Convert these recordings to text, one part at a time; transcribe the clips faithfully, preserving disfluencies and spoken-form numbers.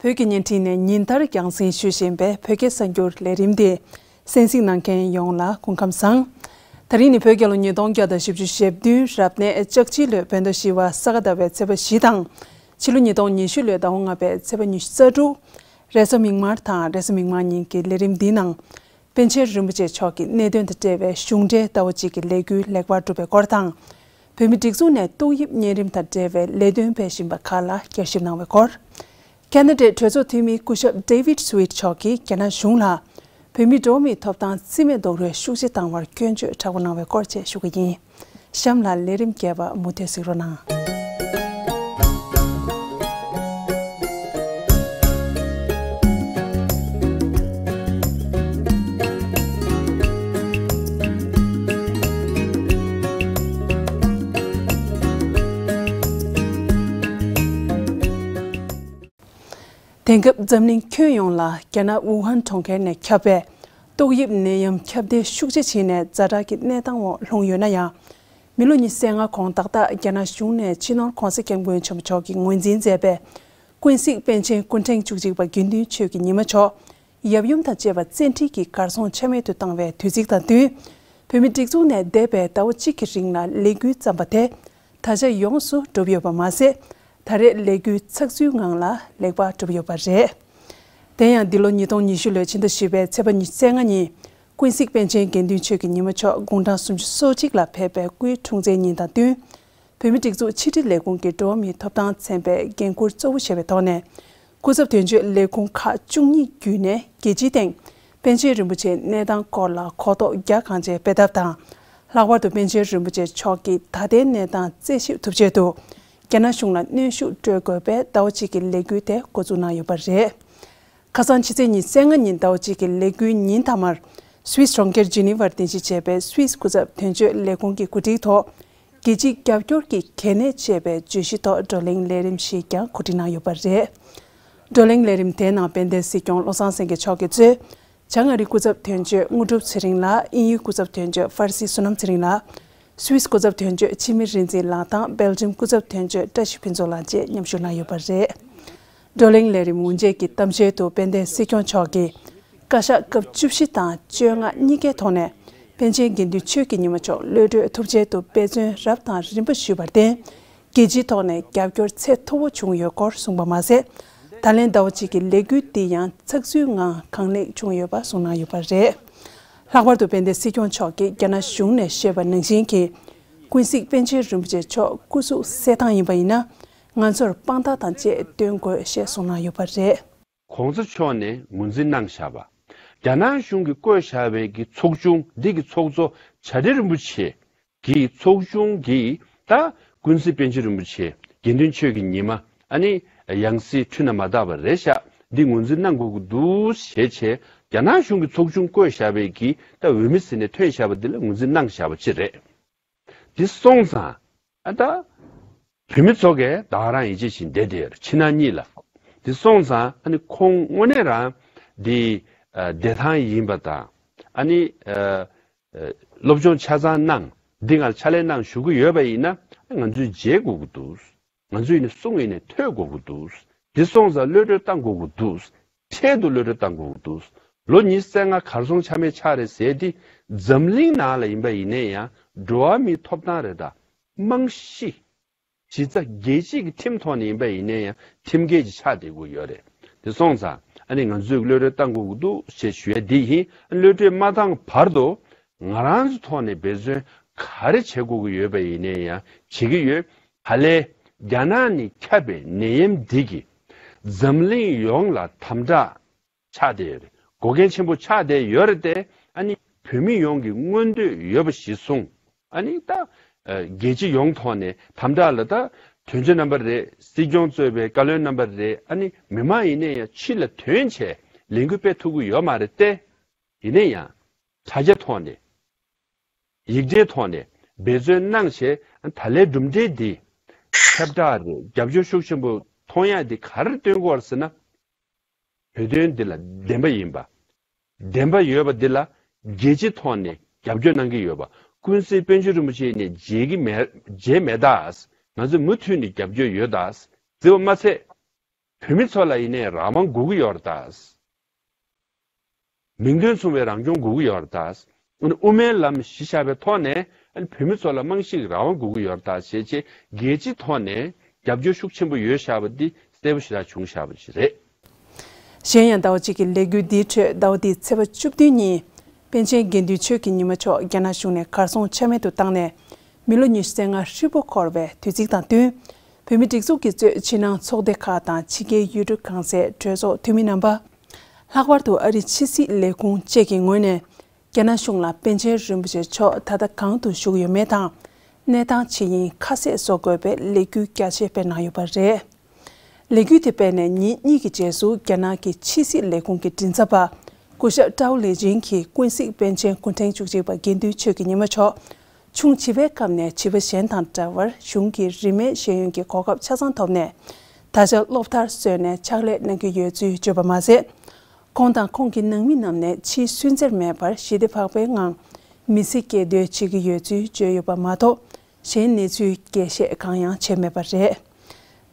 བོད་ཀྱི་བརྙན་འཕྲིན་ནས་ཉིན་ལྟར་རྒྱང་སྲིང་ཞུ་བཞིན་པའི་བོད་སྐད་གསར་འགྱུར་ལས་རིམ་འདི་གསན་གཟིགས་གནང་མཁན་ཡོངས་ལ་སྐུ་ཁམས་བཟང་། ད་རིང་ནི་བོད་རྒྱལ་ལོ་ཉིས་སྟོང་བརྒྱ་དང་བཞི་བཅུ་ཞེ་བདུན་རབ་གནས་ལྕགས་བྱི་ལོའི་བོད་ཟླ་བཞི་པ་ས་ག་ཟླ་བའི་ཚེས་པ་བཞི་དང་། ཕྱི་ལོ་ཉིས་སྟོང་ཉི་ཤུ་ལོའི་ཟླ་བ་ལྔ་པའི་ཚེས་པ་ཉི་ཤུ་རྩ་དྲུག་རེས་གཟའ་མིག་དམར་དང་རེས་གཟའ་མིག་དམར་ཉིན་གྱི་ལས་རིམ་འདིའི་ནང་། པཎ་ཆེན་རིན་པོ་ཆེ་མཆོག་གི་གནད་དོན་དང་འབྲེལ་བའི་གཞུང་འབྲེལ་ཟླ་བ་གཅིག་གི་ལས་འགུལ་ལེགས་པར་གྲུབ་པའི་སྐོར་དང་། བོད་མིའི་སྒྲིག་འཛུགས་ནས་ཏོག་དབྱིབས་གཉན་རིམས་དང་འབྲེལ་བའི་ལས་དོན་སྤེལ་བཞིན་པ་ཁག་ལ་བསྐྱར་ཞིབ་གནང་བའི་སྐོར། ཁ་ན་ཌའི་གྲོས་ཚོགས་འཐུས་མི་སྐུ་ཞབས་David Sweet་མཆོག་གིས་རྒྱ་ནག་གཞུང་ལ་བོད་མིའི་འགྲོ་བ་མིའི་ཐོབ་ཐང་རྩིས་མེད་རྡོག་རོལ་ཤུགས་ཆེ་བཏང་བར་སྐྱོན་བརྗོད་དྲག་པོ་གནང་བའི་སྐོར་བཅས་ཞུ་གི་ཡིན། གཤམ་ལ་ལས་རིམ་རྒྱས་པ་མུ་མཐུད་གཟིགས་རོགས་གནང་། དེང་སྐབས་འཛམ་གླིང་ཁྱོན་ཡོངས་ལ་རྒྱ་ནག་ཝུ་ཧན་གྲོང་ཁྱེར་ནས་ཁྱབ་པའི་ཏོག་དབྱིབས་ནད་ཡམས་ཁྱབ་གདལ་ཤུགས་ཆེ་ཕྱིན་ནས་ཛ་དྲག་གི་གནས་སྟངས་འོག་ལྷུང་ཡོད་ན་ཡང་། མི་ལོ་ཉི་ཤུ་རྩ་ལྔ་གོང་ཏག་ཏག་རྒྱ་ནག་གཞུང་ནས་སྤྱི་ནོར་༧གོང་ས་༧སྐྱབས་མགོན་ཆེན་པོ་མཆོག་གིས་ངོས་འཛིན་མཛད་པའི་ཀུན་གཟིགས་པཎ་ཆེན་སྐུ་ཕྲེང་བཅུ་གཅིག་པ་དགེ་འདུན་ཆོས་ཀྱི་ཉི་མ་མཆོག་ཡབ་ཡུམ་དང་བཅས་པ་བཙན་ཁྲིད་ཀྱིས་གར་སོང་ཆ་མེད་དུ་བཏང་བའི་དུས་ཚིགས་དང་བསྟུན། བོད་མིའི་སྒྲིག་འཛུགས་ནས་འདས་པའི་ཟླ་བ་གཅིག་གི་རིང་ལ་ལས་འགུལ་བརྩམས་པ་དེ་ད་ཆ་ཡོངས་སུ་གྲུབ་ཡོད་པ་མ་ཟད། ད་རེས་ལས་འགུལ་ཚགས་ཚུད་ངང་ལ་ལེགས་པར་གྲུབ་ཡོད་པ་རེད། དེ་ཡང་འདི་ལོ་ཉིས་སྟོང་ཉི་ཤུ་ལོའི་ཕྱི་ཟླ་བཞི་པའི་ཚེས་པ་ཉི་ཤུ་རྩ་ལྔ་ཉིན། ཀུན་གཟིགས་པཎ་ཆེན་དགེ་འདུན་ཆོས་ཀྱི་ཉི་མ་མཆོག་དགུང་གྲངས་སུམ་ཅུ་སོ་གཅིག་ལ་ཕེབས་པའི་སྐུའི་འཁྲུངས་ཚེས་ཉིན་དང་བསྟུན། བོད་མིའི་སྒྲིག་འཛུགས་ཕྱི་དྲིལ་ལས་ཁུངས་ཀྱི་འགྲོ་བ་མིའི་ཐོབ་ཐང་ཚན་པས་འགན་འཁུར་གཙོ་བོ་བཞེས་པའི་ཐོག་ནས། སྐུ་ཚབ་དོན་གཅོད་ལས་ཁུངས་ཁག་བཅུ་གཉིས་བརྒྱུད་ནས་རྒྱལ་སྤྱིའི་སྟེང་པཎ་ཆེན་རིན་པོ་ཆེའི་གནས་སྟངས་སྐོར་ལ་གོ་རྟོགས་རྒྱ་གང་ཆེ་སྤེལ་ཐབས་དང་། ལྷག་པར་དུ་པཎ་ཆེན་རིན་པོ་ཆེ་མཆོག་གི་ད་ལྟའི་གནས་སྟངས་རྩད་ཞིབ་ཐུབ་ཆེད་དུ། རྒྱ་ནག་གཞུང་ལ་གནོན་ཤུགས་སྤྲོད་དགོས་པའི་ཟླ་བ་གཅིག་གི་ལས་འགུལ་དེ་འགོ་འཛུགས་གནང་ཡོད་པ་རེད། ཁ་སང་ཕྱི་ཚེས་ཉི་ཤུ་རྩ་ལྔ་ཉིན་ཟླ་བ་གཅིག་གི་ལས་འགུལ་ཉིན་མཐའ་མར། སུད་སི་གྲོང་ཁྱེར་ཇི་ནི་ཝར་རྟེན་གཞི་བྱས་པའི་སུད་སི་སྐུ་ཚབ་དོན་གཅོད་ལས་ཁུངས་ཀྱི་གོ་སྒྲིག་ཐོག་རྒྱལ་སྤྱིའི་རྒྱབ་སྐྱོར་གྱི་གལ་གནད་ཅེས་པའི་བརྗོད་གཞི་ཐོག་བགྲོ་གླེང་ལས་རིམ་ཞིག་ཀྱང་གོ་སྒྲིག་གནང་ཡོད་པ་རེད། བགྲོ་གླེང་ལས་རིམ་དེའི་ནང་དཔལ་ལྡན་སྲིད་སྐྱོང་བློ་བཟང་སེང་གེ་མཆོག་གིས་གཙོས། བྱང་ཨ་རིའི་སྐུ་ཚབ་དོན་གཅོད་དངོས་གྲུབ་ཚེ་རིང་ལགས། དབྱིན་ཡུལ་སྐུ་ཚབ་དོན་གཅོད་ཧྥར་སི་བསོད་ནམས་ཚེ་རིང་ལགས། སུད་སི་སྐུ་ཚབ་དོན་གཅོད་འཆི་མེད་རིག་འཛིན་ལགས་དང་སྦེལ་ཇམ་སྐུ་ཚབ་དོན་གཅོད་བཀྲ་ཤིས་ཕུན་ཚོགས་ལགས་བཅས་མཉམ་ཞུགས་གནང་ཡོད་པ་རེད། བགྲོ་གླེང་ལས་རིམ་ངོ་འཕྲོད་ཀྱི་གཏམ་བཤད་དུ་དཔལ་ལྡན་སྲིད་སྐྱོང་མཆོག་གིས། བཀའ་ཤག་སྐབས་བཅུ་བཞི་དང་བཅོ་ལྔ་གཉིས་ཀའི་ཐོག་ནས། པཎ་ཆེན་དགེ་འདུན་ཆོས་ཀྱི་ཉི་མ་མཆོག་གློད་གྲོལ་ཐུབ་ཆེད་དུ་འབད་བརྩོན་རབ་དང་རིམ་པ་ཞུས་པར་བརྟེན། རྒྱལ་སྤྱིའི་ཐོག་ནས་རྒྱབ་སྐྱོར་ཚད་མཐོ་བོ་བྱུང་ཡོད་སྐོར་གསུངས་པ་མ་ཟད། ད་ལན་ཟླ་བ་གཅིག་གི་ལས་འགུལ་འདི་ཡང་ཚགས་ཚུད་ངང་གང་ལེགས་བྱུང་ཡོད་པ་གསུངས་གནང་ཡོད་པ་རེད། ལྷག་པར་དུ་དཔལ་ལྡན་སྲིད་སྐྱོང་མཆོག་གིས་རྒྱ་ནག་གཞུང་ནས་བཤད་པ་ནང་བཞིན་གྱི། ཀུན་གཟིགས་པཎ་ཆེན་རིན་པོ་ཆེ་མཆོག་སྐུ་གཟུགས་གསལ་ཐང་ཡིན་པ་ཡིན་ན། ང་ཚོར་དཔང་རྟགས་དང་བཅས་སྟོན་དགོས་ཞེས་གསུངས་གནང་ཡོད་པ་རེད། གོང་ས་མཆོག་ནས་ངོས་འཛིན་གནང་བཞག་པ། རྒྱ་ནག་གཞུང་གིས་བསྐོས་བཞག་པའི་གི་ཚོགས་ཆུང་འདི་གི་ཚོགས་གཙོ་བྱ་བྲལ་རིན་པོ་ཆེ་གི་ཚོགས་ཆུང་གིས་ད་ཀུན་གཟིགས་པཎ་ཆེན་རིན་པོ་ཆེ་དགེ་འདུན་ཆོས་ཀྱི་ཉི་མ་ཨ་ནི་ཡང་སྲིད་འཁྲུལ་ན་མ་དག་པ་རེད་ཤག་འདི་ངོས་འཛིན་གནང་དགོས་ཀྱི་འདུག་ཞེས་བྱས་རྒྱ་ནག་གཞུང་གི་ཚོགས་ཆུང་བསྐོས་བཞག་པའི་གི་ད་འོས་མི་ཟིན་ནས་ཐོན་བཞག་པ་འདི་ལ་ངོས་འཛིན་གནང་བཞག་པ་ཅིག་རེད། འདི་སོང་ཙང་ཨ་ད། བོད་མི་ཚོ་གས་ད་ག་རང་ཡིད་ཆེས་བཞིན་བསྡད་དེ་ཡོད་རེད་ཕྱི་ནང་གཉིས་ལ། དེ་སོང་ཙང་ཨ་ནི་ཁོང་དངོས་གནས་རང་འདི་བདེ་ཐང་ཡིན་པ་དང་ཨ་ནི་སློབ་སྦྱོང་ཆ་ཚང་གནང་འདི་ང་ལ་ཕྱག་ལས་གནང་ཞུ་གི་ཡོད་པ་ཡིན་ན་ང་ཚོས་བརྗེད་དགོས་ཀྱི་འདུག་ང་ཚོས་ནི་གསུང་ཡིན་ནས་ཐོས་དགོས་ཀྱི་འདུག་དེ་སོང་ཙང་གློད་གྲོལ་བཏང་དགོས་ཀྱི་འདུག་འཕྲལ་དུ་གློད་གྲོལ་བཏང་དགོས་ཀྱི་འདུག་ལོ་ཉི་ཤུ་རྩ་ལྔ་གར་སོང་ཆ་མེད་ཆགས་རེད་ཟེར་དེ་འཛམ་གླིང་ནང་ལ་ཡིན་པ་ཡིན་ནའི་ཡང་འགྲོ་བ་མིའི་ཐོབ་ཐང་རེད་ད། རྨང་གཞི། གཞི་རྩ་རྒྱལ་སྤྱི་གི་ཁྲིམས་ཐོག་ནས་ཡིན་པ་ཡིན་ནའི་ཡང་ཁྲིམས་འགལ་ཅིག་ཆགས་བསྡད་དགོས་ཡོད་རེད། དེ་སོང་ཙང་ཨ་ནི་ང་ཚོས་གློད་གྲོལ་བཏང་དགོས་ཀྱི་འདུག་ཅེས་ཞུ་ཡ་འདི་ཡིན། གློད་གྲོལ་མ་བཏང་བར་དུ་ང་རང་ཚོ་ཐོག་ནས་འབད་བརྩོན་ག་རེ་བྱེད་དགོས་ཀྱི་ཡོད་པ་ཡིན་ནའི་ཡང་བྱེད་ཀྱི་ཡོད། ཧ་ལས་རྒྱ་ནག་ནས་ཁྱབ་པའི་ནད་ཡམས་འདི་གིས་འཛམ་གླིང་ཡོངས་ལ་དམ་དྲག་ཆགས་བསྡད་ཡོད་རེད། འགོག་རྐྱེན་ཆེན་པོ་ཆགས་བསྡད་ཡོད་རེད་དེ། ཨ་ནི་བོད་མི་ཡོངས་ཀྱི་མངོན་འདོད་ཡོད་པ་གཞིར་བཟུང་། ཨ་ནི་ད་རྒྱལ་སྤྱི་ཡོངས་ཐོག་ནས་དམ་དྲག་ལ་ད་དོན་གཅོད་རྣམ་པ་རེད། སྲིད་སྐྱོང་གཙོས་པའི་བཀའ་བློན་རྣམ་པ་རེད། ཨ་ནི་མི་མང་ཡིན་ནའི་ཡང་ཕྱི་ལ་ཐོན་བྱས་ལས་འགུལ་སྤེལ་ཐུབ་ཀྱི་ཡོད་མ་རེད་དེ། ཡིན་ནའི་ཡང་དྲ་རྒྱ་ཐོག་ནས་ཡིག་འབྲེལ་ཐོག་ནས་འབད་བརྩོན་གནང་བྱས་ད་ལན་གྲུབ་འབྲས་འདི་ཁྱབ་བསྒྲགས་རེད། རྒྱབ་སྐྱོར་ཤུགས་ཆེན་པོ་མཐོང་ཡག་འདི་ག་རེ་སྟོན་དགོས་རེད་ཟེར་ན། བོད་དོན་འདི་ལ་བདེན་པ་ཡིན་པ། བདེན་པ་ཡོད་པ་འདི་ལ་རྒྱལ་སྤྱིའི་ཐོག་ནས་རྒྱབ་སྐྱོར་གནང་གི་ཡོད་པ། ཀུན་གཟིགས་དཔལ་འབྱོར་རིན་པོ་ཆེ་ནས་བརྗེད་ཀྱི་མེད་བརྗེད་མེད་ད། ང་ཚོས་མུ་མཐུད་ནས་རྒྱབ་སྐྱོར་ཡོད་ད། ཟེར་བ་མ་ཚད། བོད་མི་ཚོ་ལ་ཡིན་ནའི་རང་དབང་དགོས་ཀྱི་ཡོད་རེད་ད། མིང་དོན་མཚུངས་པའི་རང་སྐྱོང་དགོས་ཀྱི་ཡོད་རེད་ད། ཨ་ནི་དབུ་མའི་ལམ་གཞི་བཞག་པའི་ཐོག་ནས་ཨ་ནི་བོད་མི་ཚོ་ལ་རྨང་གཞིའི་རང་དབང་དགོས་ཀྱི་ཡོད་རེད་ད་ཞེས་བྱས་རྒྱལ་སྤྱིའི་ཐོག་ནས་རྒྱབ་སྐྱོར་ཤུགས་ཆེན་པོ་ཡོད་བཞག་པ་འདི་གསལ་པོ་ཞེ་དྲག་བྱུང་བཞག་པ་ཞིག་རེད། གཞན་ཡང་ཟླ་བ་གཅིག་གི་ལས་འགུལ་འདིའི་ཁྲོད་ཟླ་བ་འདིའི་ཚེས་པ་བཅུ་བདུན་ཉིན་པཎ་ཆེན་དགེ་འདུན་ཆོས་ཀྱི་ཉི་མ་མཆོག་རྒྱ་ནག་གཞུང་ནས་གར་སོང་ཆ་མེད་དུ་བཏང་ནས་མི་ལོ་ཉི་ཤུ་རྩ་ལྔ་ཧྲིལ་པོ་འཁོར་བའི་དུས་ཚིགས་དང་བསྟུན། བོད་མི་སྒྲིག་འཛུགས་ཀྱིས་གཙོས་ཕྱི་ནང་ཚོགས་སྡེ་ཁག་དང་ཕྱི་རྒྱལ་ཡུལ་གྲུ་གང་སའི་གྲོས་ཚོགས་འཐུས་མི་རྣམ་པ། ལྷག་པར་དུ་ཨ་རིའི་ཕྱི་སྲིད་ལས་ཁུངས་བཅས་ཀྱི་ངོས་ནས་རྒྱ་ནག་གཞུང་ལ་པཎ་ཆེན་རིན་པོ་ཆེ་མཆོག་ད་ལྟ་གང་དུ་བཞུགས་ཡོད་མེད་དང་། གནས་སྟངས་ཇི་ཡིན་ཁ་གསལ་བཟོ་དགོས་པའི་ལས་འགུལ་རྒྱ་ཆེ་སྤེལ་གནང་ཡོད་པ་རེད། ལས་འགུལ་དེ་སྤེལ་ནས་ཉིན་གཉིས་ཀྱི་རྗེས་སུ་རྒྱ་ནག་གི་ཕྱི་སྲིད་ལས་ཁུངས་ཀྱི་མགྲིན་ཚབ་པ་སྐུ་ཞབས་ཀྲའོ་ལེ་ཅིན་གྱིས་ཀུན་གཟིགས་པཎ་ཆེན་སྐུ་ཕྲེང་བཅུ་གཅིག་པ་དགེ་འདུན་ཆོས་ཀྱི་ཉི་མ་མཆོག་ཆུང་བྱིས་པའི་སྐབས་ནས་བྱིས་པ་གཞན་དང་འདྲ་བར་གཞུང་གི་རིས་མེད་ཤེས་ཡོན་གྱི་གོ་སྐབས་ཆ་ཚང་ཐོབ་ནས་ད་ཆ་སློབ་མཐར་སོན་ནས་ཕྱག་ལས་གནང་གི་ཡོད་ཚུལ་བརྗོད་པ་མ་ཟད། ཁོང་དང་ཁོང་གི་ནང་མི་རྣམས་ནས་ཕྱིའི་སུན་གཙེར་མེད་པར་ཞི་བདེ་བག་ཕེབས་ངང་མི་ཚེ་སྐྱེལ་འདོད་བྱེད་ཀྱི་ཡོད་ཚུལ་བརྗོད་ཡོད་པ་མ་གཏོགས། གཞན་གནས་ཚུལ་འགྲེལ་བཤད་གང་ཡང་བྱས་མེད་པ་རེད།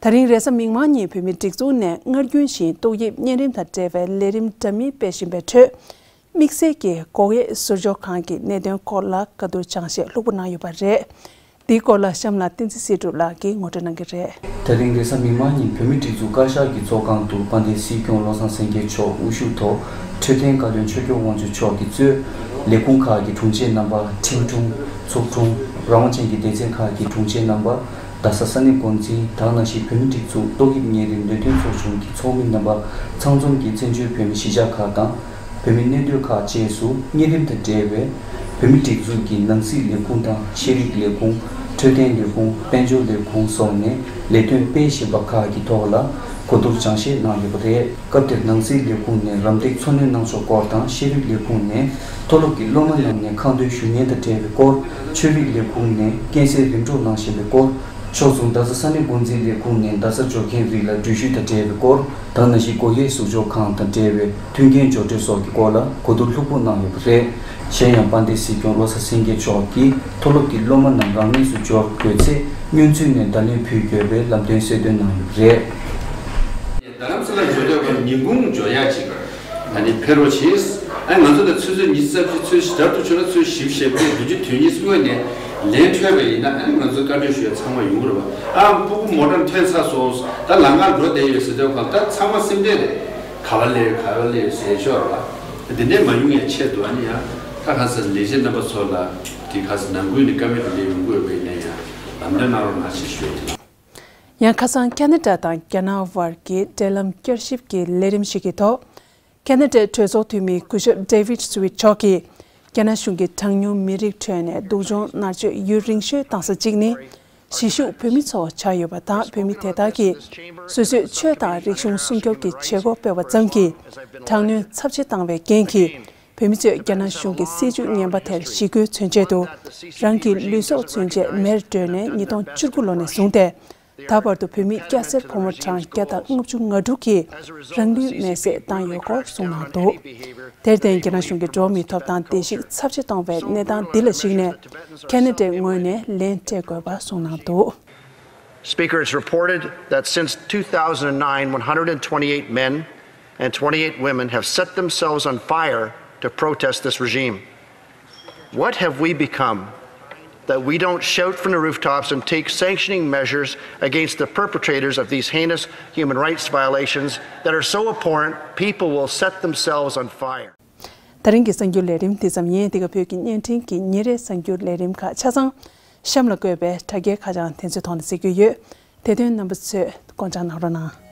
ད་རིང་རེས་གཟའ་མིག་དམར་ཉིན་བོད་མིའི་སྒྲིག་འཛུགས་ནས་སྔར་རྒྱུན་བཞིན་ཏོག་དབྱིབས་གཉན་རིམས་དང་འབྲེལ་བའི་ལས་རིམ་འདྲ་མིན་སྤེལ་བཞིན་པའི་ཁྲོད། དམིགས་བསལ་གྱིས་སྒོག་ཡས་ཟུར་འཇོག་ཁང་གི་གནད་དོན་སྐོར་ལ་བཀའ་བསྡུར་སྦྱང་བཤད་ལྷུག་པོ་གནང་ཡོད་པ་རེད། འདིའི་སྐོར་ལ་གཤམ་ལ་བསྟན་འཛིན་སྲིད་སྒྲུབ་ལགས་ཀྱིས་ངོ་སྤྲོད་གནང་གི་རེད། དེ་རིང་རེས་གཟའ་མིག་དམར་ཉིན་བོད་མིའི་སྒྲིག་འཛུགས་བཀའ་ཤག་གི་ཚོགས་ཁང་དུ་དཔལ་ལྡན་སྲིད་སྐྱོང་བློ་བཟང་སེང་གེ་མཆོག་དབུ་བཞུགས་ཐོག་འཕྲོད་བསྟེན་བཀའ་བློན་ཆོས་སྐྱོང་དབང་ཕྱུག་མཆོག་གིས་གཙོས་ལས་ཁུངས་ཁག་གི་དྲུང་ཆེ་རྣམ་པ། ཁྲིམས་དྲུང་། ཚོགས་དྲུང་། རང་དབང་ཅན་གྱི་སྡེ་ཚན་ཁག་གི་དྲུང་ཆེ་རྣམ་པ། རྡ་ས་ས་གནས་འགོ་འཛིན་དེ་ནང་བཞིན་བོད་མིའི་སྒྲིག་འཛུགས་ཏོག་དབྱིབས་གཉན་རིམས་ནད་དོན་ཚོགས་ཆུང་གི་ཚོགས་མི་རྣམ་པ་ཚང་འཛོམས་ཀྱིས་བཙན་བྱོལ་བོད་མི་གཞིས་ཆགས་ཁག་དང་། བོད་མི་གནས་སྡོད་ཁག་བཅས་སུ་གཉན་རིམས་དང་འབྲེལ་བའི་བོད་མིའི་སྒྲིག་འཛུགས་ཀྱི་ནང་སྲིད་ལས་ཁུངས་དང་ཤེས་རིག་ལས་ཁུངས། འཕྲོད་བསྟེན་ལས་ཁུངས། དཔལ་འབྱོར་ལས་ཁུངས་སོགས་ནས་ལས་དོན་སྤེལ་བཞིན་པ་ཁག་གི་ཐོག་ལ་གོ་བསྡུར་སྦྱང་བཤད་གནང་ཡོད་པ་རེད། སྐབས་དེར་ནང་སྲིད་ལས་ཁུངས་ནས་རམ་འདེགས་འཚོ་སྣོན་གནང་ཕྱོགས་སྐོར་དང་། ཤེས་རིག་ལས་ཁུངས་ནས་མཐོ་སློབ་ཀྱི་སློབ་མ་རྣམས་ནས་ཁང་ཐོན་ཞུ་ཉན་དང་འབྲེལ་བའི་སྐོར། ཆོས་རིག་ལས་ཁུངས་ནས་རྐྱེན་སེལ་རིམ་གྲོ་གནང་བཞིན་པའི་སྐོར། ཕྱོགས་མཚུངས་རྡ་ས་ས་གནས་འགོ་འཛིན་ལས་ཁུངས་ནས་རྡ་ས་འབྱོར་མཁན་རིགས་ལ་འགྲུལ་བཞུད་དང་འབྲེལ་བའི་སྐོར། དེ་ནང་བཞིན་སྒོག་ཡས་ཟུར་འཇོག་ཁང་དང་འབྲེལ་བའི་མཐུན་རྐྱེན་སྦྱོར་སྤྲོད་སོགས་ཀྱི་སྐོར་ལ་གོ་བསྡུར་ལྷུག་པོ་གནང་ཡོད་པ་རེད། གཞན་ཡང་དཔལ་ལྡན་སྲིད་སྐྱོང་བློ་བཟང་སེང་གེ་མཆོག་གིས་མཐོ་སློབ་ཀྱི་སློབ་མ་རྣམས་རང་མོས་སུ་འབྱོར་དགོས་ཚེ་སྔོན་ཚུད་ནས་བརྡ་ལན་ཕུལ་དགོས་པའི་ལམ་སྟོན་གསལ་སྟོན་གནང་ཡོད་པ་རེད། རྡ་རམ་ས་ལ་འབྱོར་དུས་ཉིན་གུང་འབྱོར་ཡག་ཅིག་ཨ་ནི་ཕེབས་རོགས་བྱེད། ཨ་ང་ཚོ་ལ་ཆུ་ཚོད་ཉི་ཤུ་རྩ་བཞི། ཆུ་ཚོད་ཞེ་དྲག་ཏུ་ཆུ་ལ་ཆུ་ཚོད་བཞི་བཅུ་དོན་གཉིས་སྔོན་ནས་ལན་འཕྲོད་པ་ཡིན་ན་ཨ་ནི་ང་ཚོ་བཀའ་འཁྲོལ་ཞུ་ཡ་ཚང་མ་ཡོང་གི་རེད་བ། ཨ་སྤུ་གུ་མོ་ཊར་ཐོན་ཚར་སོང་། ད་ལམ་ཁར་འགྲོ་བསྡད་ཡོད་ཟེར་དུས་གང་ད་ཚང་མ་སེམས་ཁྲལ་རེད། ག་བ་སླེབས་ཡོད་ག་བ་སླེབས་ཡོད་ཟེར་ཆོག་རེད་བ། དེ་འདྲས་མ་ཡོང་ཡ་ཆེད་དུ་ཨ་ནི་ཡང་ད་ག་ས་ལས་བྱེད་རྣམ་པ་ཚོ་ལ་དེ་ག་ས་ནང་ཁུལ་ནས་བཀའ་མོལ་དེ་འདྲས་ཡོང་གི་ཡོད་པ་ཡིན་ན་ཡང་ལམ་སྟོན་གནང་རོགས་གནང་ཞེས་ཞུ་ཡ་ཡིན། ཡང་ཁ་སང་ཁ་ན་ཌ་དང་རྒྱ་ནག་དབར་གྱི་འབྲེལ་ལམ་བསྐྱར་ཞིབ་ཀྱི་ལས་རིམ་ཞིག་གི་ཐོག་ཁ་ན་ཌའི་གྲོས་ཚོགས་འཐུས་མི་སྐུ་ཞབས་David Sweet་མཆོག་གིས་རྒྱ་ནག་གཞུང་གིས་གྲངས་ཉུང་མི་རིགས་ཁྲོད་ནས་སྡུག་སྦྱོང་མནར་གཅོད་ཡུན་རིང་ཤོས་བཏང་ས་གཅིག་ནི་གཞིས་བཞུགས་བོད་མི་ཚོ་ཆགས་ཡོད་པ་དང་། བོད་མི་དེ་དག་གིས་སོ་སོའི་ཆོས་དང་རིག་གཞུང་སྲུང་སྐྱོབ་ཀྱི་བྱེད་སྒོ་སྤེལ་བ་ཙམ་གྱིས་དྲག་གནོན་ཚབས་ཆེ་བཏང་བའི་རྐྱེན་གྱིས། བོད་མི་ཚོས་རྒྱ་ནག་གཞུང་གི་སྲིད་བྱུས་ངན་པ་དེར་ཞི་རྒོལ་མཚོན་ཆེད་དུ་རང་གི་ལུས་སྲོག་ཚུན་ཆད་མེར་སྒྲོན་ནས་ཉིས་སྟོང་བཅུ་དགུ་ལོ་ནས་བཟུང་སྟེ། ད་བར་དུ་བོད་མི་སྐྱ་སེར་ཕོ་མོ་གྲངས་བརྒྱ་དང་ལྔ་བཅུ་ང་དྲུག་གིས་རང་ལུས་མེར་སྲེག་བཏང་ཡོད་སྐོར་གསུངས་གནང་འདུག་དེར་བརྟེན་རྒྱ་ནག་གཞུང་གིས་འགྲོ་བ་མིའི་ཐོབ་ཐང་བརྡལ་བཤིག་ཚབས་ཆེ་གཏོང་བའི་གནས་སྟངས་འདི་ལ་གཞིགས་ནས་ཁ་ན་ཌའི་ངོས་ནས་ལན་སྤྲད་དགོས་པ་གསུངས་གནང་འདུག Speaker, it's reported that since two thousand nine, one hundred twenty-eight men and twenty-eight women have set themselves on fire to protest this regime. What have we become that we don't shout from the rooftops and take sanctioning measures against the perpetrators of these heinous human rights violations that are so abhorrent, people will set themselves on fire? ད་རིང་གི་གསར་འགྱུར་ལས་རིམ་འདི་ཙམ་ཡིན། འདི་ག་བོད་ཀྱི་བརྙན་འཕྲིན་གྱི་ཉིན་རེའི་གསར་འགྱུར་ལས་རིམ་ཁག་ཆ་ཚང་གཤམ་ལ་བཀོད་པའི་དྲ་རྒྱའི་ཁ་བྱང་དེ་ཚོའི་ཐོག་ནས་གཟིགས་རྒྱུ་ཡོད། དེ་དོན་རྣམ་པ་ཚོས་སྐོང་སྦྱང་གནང་རོགས་གནང་།